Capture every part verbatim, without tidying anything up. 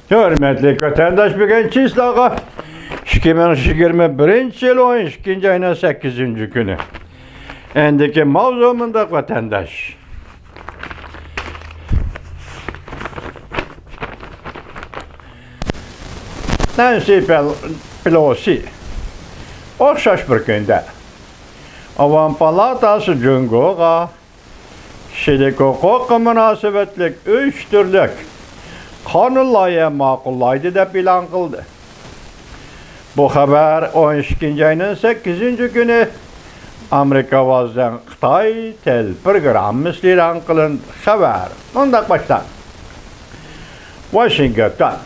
ھۆرمەتلىك ۋەتەنداش، بۈگۈن چىسلاغا ئىككى مىڭ يىگىرمە بىرىنچى يىل ئون ئىككىنچى ئاينىڭ سەككىزىنچى كۈنى. ئەندىكى ماۋزۇ مۇنداق، ۋەتەنداش. نەنسى پېل-، پېلوسى ئوخشاش بىر كۈندە ئاۋام پالاتاسى جۇڭگوغا كىشىلىك ھوقۇققا مۇناسىۋەتلىك ئۈچ تۈرلۈك قانۇن لايىھە ماقۇللايدۇ دەپ ئېلان قىلدى. بۇ خەۋەر ئون ئىككىنچى ئاينىڭ سەككىزىنچى كۈنى ئامېرىكا ئاۋازىنىڭ خىتاي تىل پروگراممىسىدا ئېلان قىلىندى. خەۋەر مۇنداق باشلاندى. ۋاشىنگتون.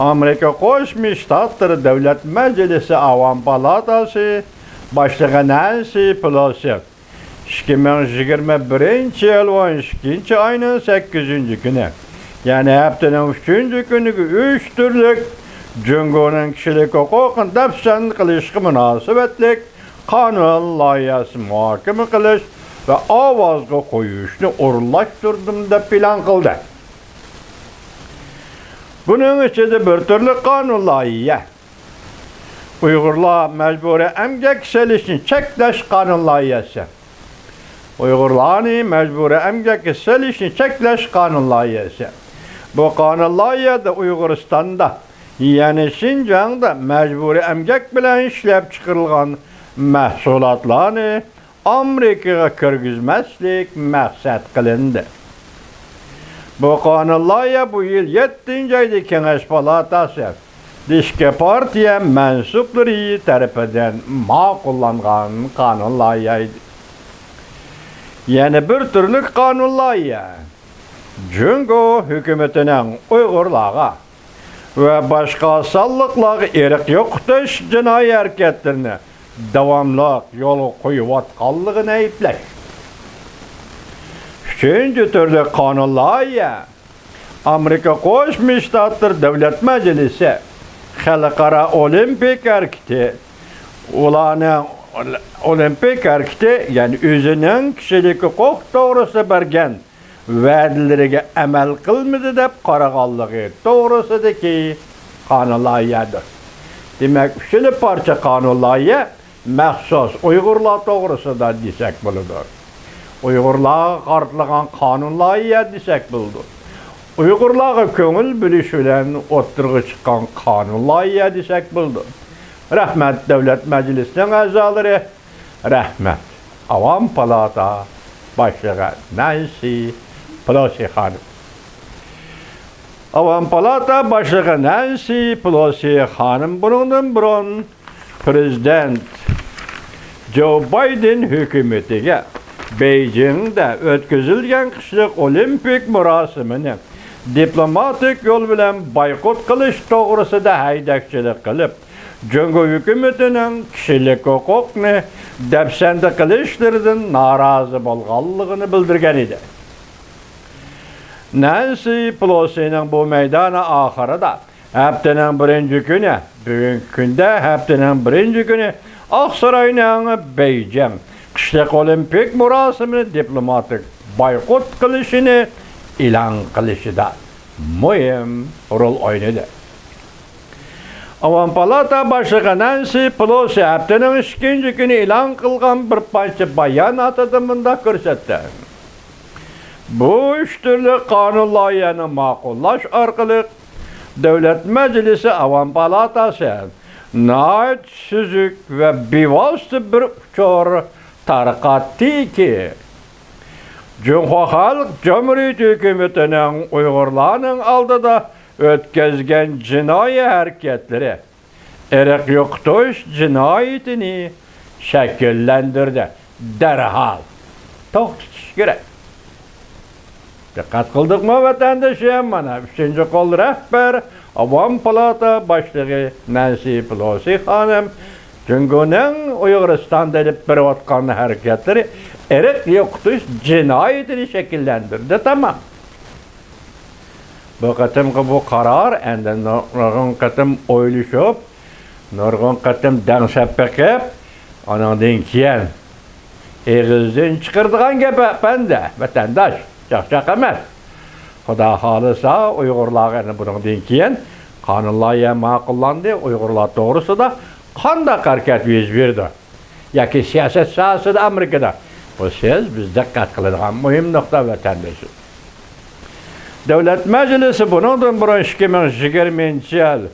ئامېرىكا قوشما شتاتلىرى دۆلەت مەجلىسى ئاۋام پالاتاسى باشلىقى نەنسى پېلوسى ئىككى مىڭ يىگىرمە بىرىنچى يىل ئون ئىككىنچى ئاينىڭ سەككىزىنچى كۈنى، يەنى ھەپتىنىڭ ئۈچىنچى كۈنىگە ئۈچ تۈرلۈك جۇڭگونىڭ كىشىلىك ھوقۇقىنى دەپسەندە قىلىشقا مۇناسىۋەتلىك قانۇن لايىھەسى مۇھاكىمە قىلىش ۋە ئاۋازغا قويۇشنى ئورۇنلاشتۇردۇم، دەپ ئېلان قىلدى. بۇنىڭ ئىچىدە بىر تۈرلۈك قانۇن لايىھە، ئۇيغۇرلار مەجبۇرىي ئەمگەككە سېلىشنى چەكلەش قانۇن لايىھەسى. ئۇيغۇرلارنى مەجبۇرىي ئەمگەككە سېلىشنى چەكلەش قانۇن لايىھەسى. بۇ قانۇن لايىھەدە ئۇيغۇرىستاندا، يەنى شىنجاڭدا مەجبۇرىي ئەمگەك بىلەن ئىشلەپچىقىرىلغان مەھسۇلاتلارنى ئامېرىكىغا كىرگۈزمەسلىك مەقسەت قىلىندى. بۇ قانۇن لايىھە بۇ يىل يەتتىنچى ئايدا كېڭەش پالاتاسى، ئىككى پارتىيە مەنسۇپلىرى تەرىپىدىن ماقۇللانغان قانۇن لايىھە ئىدى. يەنە بىر تۈرلۈك قانۇن لايىھە جۇڭگو ھۆكۈمىتىنىڭ ئۇيغۇرلارغا ۋە باشقا سانلىقلارغا ئىرق يوقىتىش جىنايى ھەرىكەتلىرىنى داۋاملىق يولغا قويۇۋاتقانلىقىنى ئەيىبلەش. ئۈچىنچى تۈرلۈك قانۇن لايىھە ئامېرىكا قوشما شتاتلىرى دۆلەت مەجلىسى، خەلقئارا ئولىمپىك ھەرىكىتى، ئۇلارنىڭ ئولىمپىك ھەرىكىتى، يەنى ئۆزىنىڭ كىشىلىك ھوقۇق توغرىسىدا بەرگەن ۋەدىلىرىگە ئەمەل قىلمىدى دەپ قارىغانلىقى توغرىسىدىكى قانۇن لايىھەدۇر. دېمەك، ئۈچىلا پارچە قانۇن لايىھە مەخسۇس ئۇيغۇرلار توغرىسىدا دېسەك بولىدۇ. ئۇيغۇرلارغا قارىتىلغان قانۇن لايىھە دېسەك بولىدۇ. ئۇيغۇرلارغا كۆڭۈل بۆلۈش بىلەن ئوتتۇرىغا چىققان قانۇن لايىھە دېسەك بولىدۇ. رەھمەت، دۆلەت مەجلىسىنىڭ ئەزالىرى، رەھمەت، ئاۋام پالاتا باشلىقى نەنسى پېلوسى خانىم. ئاۋام پالاتا باشلىقى نەنسى پېلوسى خانىم بۇنىڭدىن بۇرۇن پىرېزىدېنت جو بايدېن ھۆكۈمىتىگە بېيجىڭدە ئۆتكۈزۈلگەن قىشلىق ئولىمپىك مۇراسىمىنى دىپلوماتىك يول بىلەن بايقۇت قىلىش توغرىسىدا ھەيدەكچىلىك قىلىپ، جۇڭگو ھۆكۈمىتىنىڭ كىشىلىك ھوقۇقنى دەپسەندە قىلىشلىرىدىن نارازى بولغانلىقىنى بىلدۈرگەن ئىدى. نەنسى پېلوسىنىڭ بۇ مەيدانى ئاخىرىدا ھەپتىنىڭ بىرىنچى كۈنى، بۈگۈنكى كۈندە ھەپتىنىڭ بىرىنچى كۈنى ئاقساراينىڭ بېيجىڭ قىشلىق ئولىمپىك مۇراسىمىنى دىپلوماتىك بايقۇت قىلىشىنى ئېلان قىلىشىدا مۇھىم رول ئوينىدى. ئاۋام پالاتا باشلىقى نەنسى پېلوسى ھەپتىنىڭ ئىككىنچى كۈنى ئېلان قىلغان بىر پارچە باياناتىدا مۇنداق كۆرسەتتى: بۇ ئۈچ تۈرلۈك قانۇن لايىھەنى ماقۇللاش ئارقىلىق، دۆلەت مەجلىسى ئاۋام پالاتاسى ناھايىتى سۈزۈك ۋە بىۋاسىتە بىر ئۇچۇر تارقاتتىكى، جۇڭخۇا خەلق جۇمھۇرىيىتى ھۆكۈمىتىنىڭ ئۇيغۇرلارنىڭ ئالدىدا ئۆتكۈزگەن جىنايى ھەرىكەتلىرى ئىرق يوقىتىش جىنايىتىنى شەكىللەندۈردى. دەرھال توختىتىش كېرەك. دىققەت قىلدۇقمۇ، ۋەتەندىشىم؟ مانا، ئۈچىنچى قول رەھبەر، ئاۋام پالاتا باشلىقى نەنسى پېلوسى خانىم جۇڭگونىڭ ئۇيغۇرىستاندا ئېلىپ بېرىۋاتقان ھەرىكەتلىرى ئىرق يوقىتىش جىنايىتىنى شەكىللەندۈردى. تامام. بۇ قېتىمقى بۇ قارار ئەندى نۇرغۇن قېتىم ئويلىشىپ، نۇرغۇن قېتىم دەڭسەپ بېقىپ، ئانىڭدىن كېيىن ئېغىزدىن چىقىرىدىغان گەپ، ئەپەندى، ۋەتەنداش، چاقچاق ئەمەس. خۇدا خالىسا، ئۇيغۇرلارغا ئەنە بۇنىڭدىن كېيىن قانۇن لايىھە ماقۇللاندى. ئۇيغۇرلار توغرىسىدا قانداق ھەرىكەت يۈز بېرىدۇ؟ ياكى سىياسەت ساھەسىدە ئامېرىكىدا؟ بۇ سىز، بىز دىققەت قىلىدىغان مۇھىم نۇقتا، ۋەتەندىشىم. دۆلەت مەجلىسى بۇنىڭدىن بۇرۇن ئىككى مىڭ يىگىرمىنچى يىل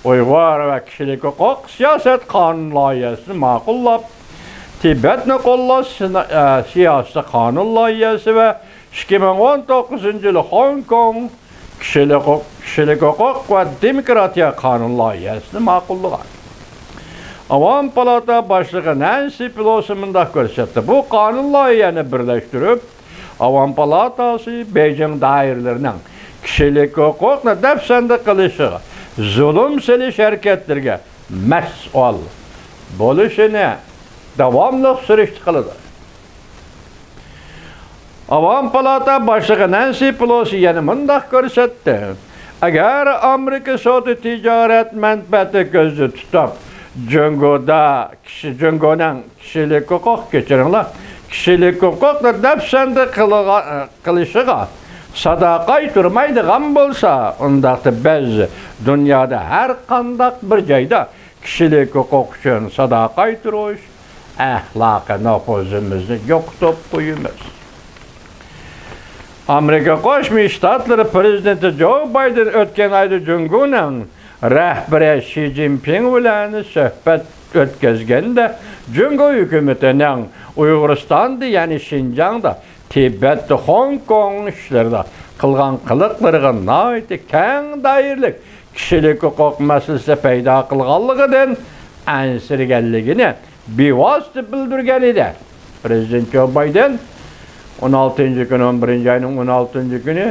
ئۇيغۇر ۋە كىشىلىك ھوقۇق سىياسەت قانۇن لايىھەسىنى ماقۇللاپ، تىبەتنى قوللاش سىنا-، ئە، سىياسىي قانۇن لايىھەسى ۋە ئىككى مىڭ ئون توققۇزىنچى يىلى خوڭكوڭ كىشىلىك ھوق-، كىشىلىك ھوقۇق ۋە دېموكراتىيە قانۇن لايىھەسىنى ماقۇللىغان. ئاۋام پالاتا باشلىقى نەنسى پېلوسى مۇنداق كۆرسەتتى: بۇ قانۇن لايىھەنى بىرلەشتۈرۈپ، ئاۋام پالاتاسى بېيجىڭ دائىرىلىرىنىڭ كىشىلىك ھوقۇقنى دەپسەندە قىلىشىغا، زۇلۇم سېلىش ھەرىكەتلىرىگە مەسئۇل بولۇشىنى داۋاملىق سۈرۈشتە قىلىدۇ. ئاۋام پالاتا باشلىقى نەنسى پېلوسى يەنە مۇنداق كۆرسەتتى: ئەگەر ئامېرىكا سودا تىجارەت مەنپەئەتى كۆزدە تۇتۇپ، جۇڭگودا كىشى، جۇڭگونىڭ كىشىلىك ھوقۇق، كەچۈرۈڭلار، كىشىلىك ھوقۇقنى دەپسەندە قىلىغا-، قىلىشىغا سادا قايتۇرمايدىغان بولسا، ئۇنداقتا بىز دۇنيادا ھەر قانداق بىر جايدا كىشىلىك ھوقۇق ئۈچۈن سادا قايتۇرۇش ئەخلاقىي نوپۇزىمىزنى يوقىتىپ قويىمىز. ئامېرىكا قوشما شتاتلىرى پىرېزىدېنتى جو بايدېن ئۆتكەن ئايدا جۇڭگونىڭ رەھبىرى شى جىنپىڭ بىلەن سۆھبەت ئۆتكۈزگەندە، جۇڭگو ھۆكۈمىتىنىڭ ئۇيغۇرىستاندا، يەنى شىنجاڭدا، تىبەتتە، خوڭكوڭ ئىشلىرىدا قىلغان قىلىقلىرىغا ناھايىتى كەڭ دائىرىلىك كىشىلىك ھوقۇق مەسىلىسى پەيدا قىلغانلىقىدىن ئەنسىرىگەنلىكىنى بىۋاسىتە بىلدۈرگەن ئىدى. پىرېزىدېنت جو بايدېن ئون ئالتىنچى كۈنى، ئون بىرىنچى ئاينىڭ ئون ئالتىنچى كۈنى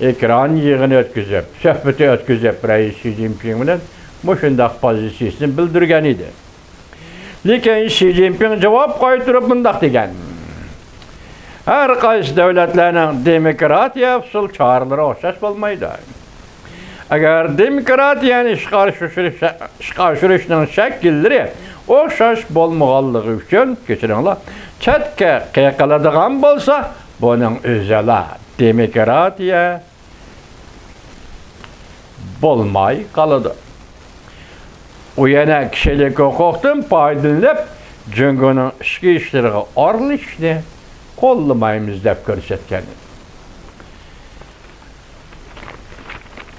ئېكران يىغىنى ئۆتكۈزۈپ، سۆھبىتى ئۆتكۈزۈپ، رەئىس شى جىنپىڭ بىلەن مۇشۇنداق پوزىتسىيىسىنى بىلدۈرگەن ئىدى. لېكىن شى جىنپىڭ جاۋاب قايتۇرۇپ مۇنداق دېگەن: ھەر قايسى دۆلەتلەرنىڭ دېموكراتىيە ئۇسۇل چارىلىرى ئوخشاش بولمايدۇ. ئەگەر دېموكراتىيەنى ئىشقا ئاشۇرۇش-، ئىشقا ئاشۇرۇشنىڭ شەكىللىرى ئوخشاش بولمىغانلىقى ئۈچۈن، كەچۈرۈڭلار، چەتكە قېقىلىدىغان بولسا، بۇنىڭ ئۆزىلا دېموكراتىيە بولماي قالىدۇ. ئۇ يەنە كىشىلىك ھوقۇقتىن پايدىلىنىپ، جۇڭگونىڭ ئىچكى ئىشلىرىغا ئارىلىشىشنى قوللىمايمىز، دەپ كۆرسەتكەن.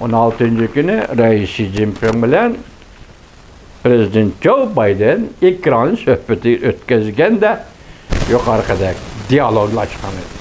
ئون ئالتىنچى كۈنى رەئىس شى جىنپىڭ بىلەن پىرېزىدېنت جو بايدېن ئېكران سۆھبىتى ئۆتكۈزگەندە، يۇقىرىقىدەك دىيالوگلاشقان ئىدى.